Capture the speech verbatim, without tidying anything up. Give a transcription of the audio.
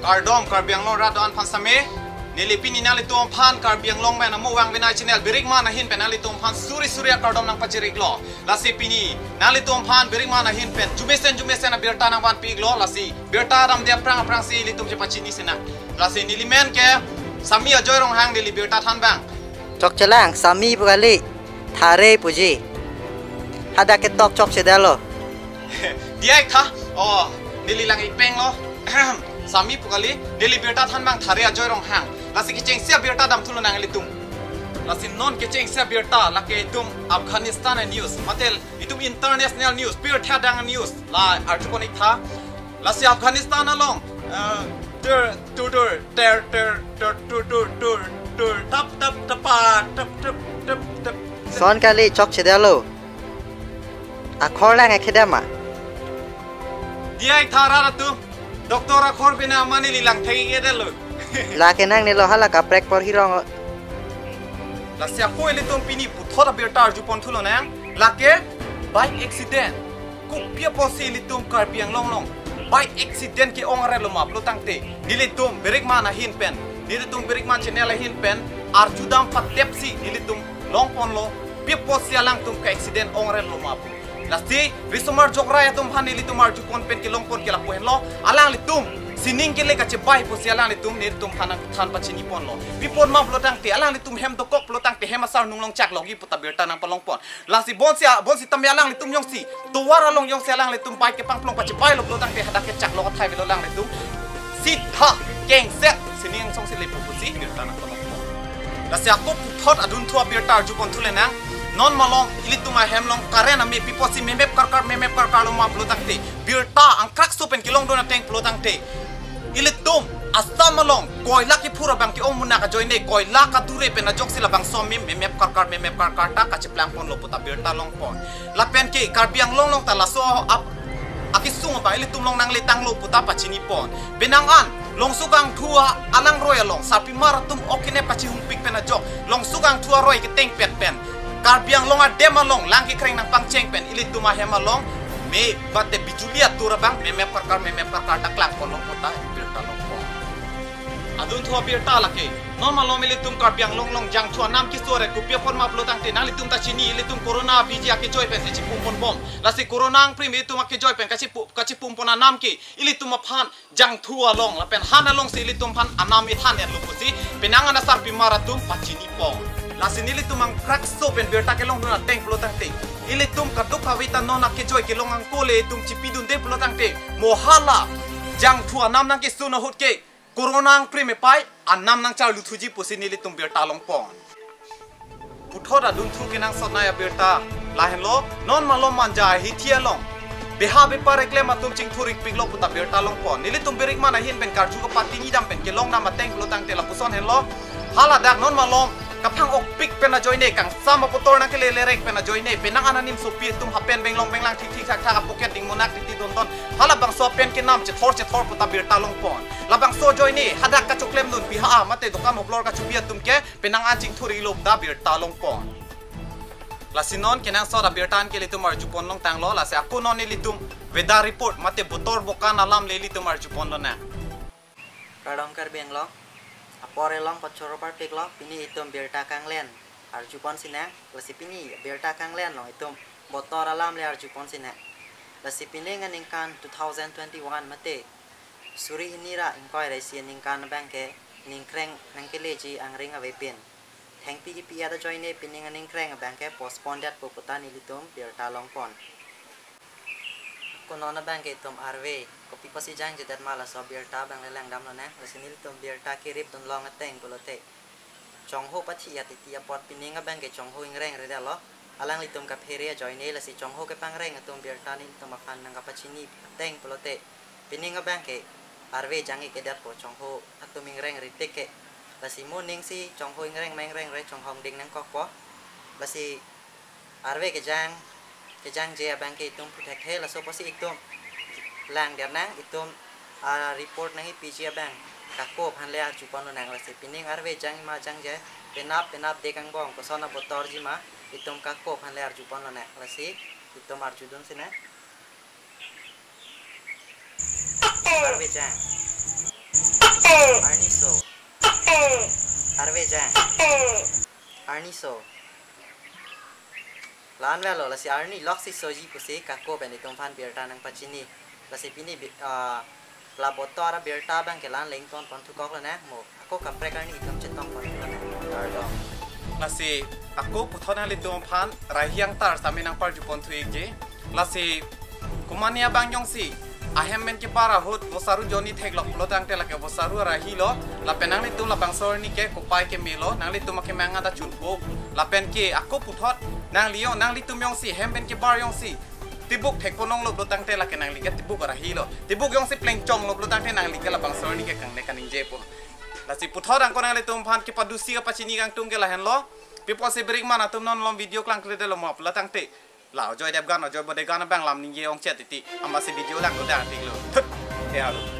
Kardom Karbi Anglong rat do-an aphan same. Neli pini nanglitum aphan Karbi Anglong men amo vangvenai channel Birikman ahin pen nanglitum aphan suri suri akardom nangpachirik lo. Lasi pini nanglitum aphan Birikman ahin pen jumesen jumesen abirta nangvanpi-ik lo. Lasi birta damde aphrang aphrangsi ilitum chepachini sinang. Lasi neli men ke Sami Ajoy Ronghang, neli birta than abang chokchelang. Sami pu kali, thare puji. Hadak ketok chokchedetlo. Diai tha. Oh, neli lang-ik peng lo. Sami pu kali, neli birta than abang thare Ajoy Ronghang. Lasi kechengsi abirta damthu lonang ilitum. Lasi non kechengsi abirta lake itum Afghanistan news, mate itum international news, pirthe adang news la arjupon-ik tha. Lasi Afghanistan along, eh, tur tur tur ter ter tur tur tur tur tur tap tap tapa tap tap tap tap. Son kali, chokchedetlo. Akhor lang ekhedam ma? Diai tha rat atum. Doctor akhor bina mani neli lang thek-ik-edetlo. Lake nangnelo, hala kaprek porhi rong. Lasi ako ilitum pini puthot abirta arjuponthu lonang. Lake bike accident. Kopi apotsi ilitum Karbi Anglong along bike accident ke-ong-retlo ma pulotangte, nelitum Birikman ahin pen, nelitum Birikman channel ahin pen arjudam patepsi nelitum longponlo. Pi apotsi alangtum ke-accident ong-retlo ma pu. Lasi risomar jokrai atum aphan nelitum arjupon pen kelongpon ke lapu henlo. Alanglitum sining kele kachebai pusi alanglitum nelitum aphan nangthan pachiniponlo. Pi apot ma pulotangte, alanglitum hem dokok pulotangte hem asar nunglong chak logi puta birta nangpalongpon. Lasi bonsi a, bonsi tame alanglitum jongsi tovar along jongsi alanglitum bike kepangplong pachebailo pulotangte hadak ke chak lo kathai avelo alanglitum. Sitha kengset sining angsong si lepo pusi birta nangpalongpon. Lasi ako puthot adunthu abirta arjuponthu lenang. Non malom ilitum ahem along current ame pi apotsi memep karkar memep karkarlo ma pulotangte, birta angkrakso pen kelongdun ateng pulotangte, ilitum Assam along koila kephur abang ke-ong munak ajoine koila kadure pen ajoksi labangso ame memep karkar memep karkar ta kacheplangponlo puta birta longpon. Lapen ke Karbi Anglong along ta laso ap akesung abang ilitum along nangletanglo puta pachinipon. Penang an Longsukangthu alangroi along sarpimar atum ok kenep kachihungpik pen ajok Longsukangthu aroi ketengpet pen Karbi Anglong adem along lang kekreng nangpangcheng pen ilitum ahem along me bate bijuli atur abang memep karkar memep karkar ta klangponlo puta birta longpon. Adunthu abirta lake. Non malom ilitum Karbi Anglong along jangthu anam keso-et kopi apot ma pulotangte nanglitum ta chini, ilitum corona abiji akejoi pensi chipumponbom. Lasi corona angprim ilitum akejoi pen kachipu, kachipumpon anam ke ilitum aphan jangthu along lapen han alongsi ilitum aphan anam ethan-etlo pusi penang an asarpimar atum pachinipon. Lasi nelitum angkrakso pen birta kelongdun ateng pulotangte, ilitum kadokave ta non akejoi kelong angko le itum chipidunde pulotangte, mo hala jangthu anam nangkesun ahut ke corona angprim epai anam nangcharluthuji pusi nelitum birta longpon. Puthot adunthu kenangsotnei abirta lahenlo. Non malom Manja ahithi along beha bepar eklem atum chingthurikpiklo puta birta longpon. Nelitum Birikman ahin pen karju kapatini dam pen kelongdam ateng pulotangte lapuson henlo. Haladak non malom kaphang-okpik pen ajoine, kangsam apotor nangkelelerek pen ajoine, penang an animsopi atum hapen benglong benglang thik thik thak thak apoket dingmonak titi donton, halabangso pen kenam chethor chethor puta birta longpon. Labangso ajoine hadak kachoklemdun piha a mate dokan hoblor kachubi atum ke penang an chingthurilo puta birta longpon. Lasi non kenangsot abirta an ke ilitum arjupon longtanglo. Lasi ako non ilitum weather report mate botor bokan alam le ilitum arjupon lonang. Kardom Karbi Anglong. Apor elong pachoro parpiklo, pini itum birta kanglen arjupon sinang. Lasi pini birta kanglen along itum botor alam le arjupon sinang. Lasi pining aningkan two thousand twenty-one mate suri hini ra ingkoi ra isi aningkan abang ke ningkreng nangkeleji angring avepin. Thengpi kipi-et ajoine pining aningkreng abang ke postpone detpo puta nelitum birta longpon. Ako non abang ke itum arve kopi apotsi jangjedet ma laso birta abang le langdam lonang. Lasi nelitum birta keripdun long ateng pulote, chongho pathi-et titi apot pining abang ke chongho ingrengredetlo. Alanglitum kaphere ajoine, lasi chongho kepangreng atum birta nelitum aphan nangkapachini ateng pulote, pining abang ke arve jang-ik-edetpo chongho atum ingrengre tik ke. Lasi mo ningsi chongho ingreng ma ingrengre chonghong ding nangkokpo. Lasi arve kejang, kejangje abang ke itum puthekthe, laso apotsi itum langdernang, itum a-report nangkepiji abang kako aphan le arjupon lonang. Lasi pining arve jang ma jangje, penap penap dek angbong koson abotorji ma itum kako aphan le arjupon lonang. Lasi itum arjudun sinang. Arve jang. Arni so. Arve jang. Arni so. La-an avelo, lasi arni loksi soji pusi ako pen itum aphan birta nangpachini. Lasi pini bi-, ah, la botor abirta abang ke la-an le ington ponthu koklo nang mo. Ako kaprek arni itum chetong ponthu nang. Kardom. Lasi ako puthot nanglitum aphan rahi angtar sami nangparju ponthu ikji. Lasi komatne abang jongsi ahem pen kebar ahut vosaru jonni theklok pulo tangte, lake vosaru rahi lo, lapen nanglitum labangso arni ke kopai keme lo, nanglitum akemang ta chunpo. Lapen ke ako puthot nangli jong, nanglitum jongsi ahem pen kebar jongsi tibuk thek ponlonglo pulo tangte, lake nangli ke tibuk rahi lo. Tibuk jongsi plengchonglo pulo tangte, nangli ke labangso arni ke kangne kaningjepo. Lasi puthot ako nanglitum aphan kepadusi kapachini kangtung ke lahenlo. Pi apotsi berikman atum non malom video klangkledetlo ma pulo tangte, la Ajoy Devgan, Ajoy Bodegan abang lam ningje ongchet titi. Amatsi video dang ko dang tiklo. Thut. Ya lo.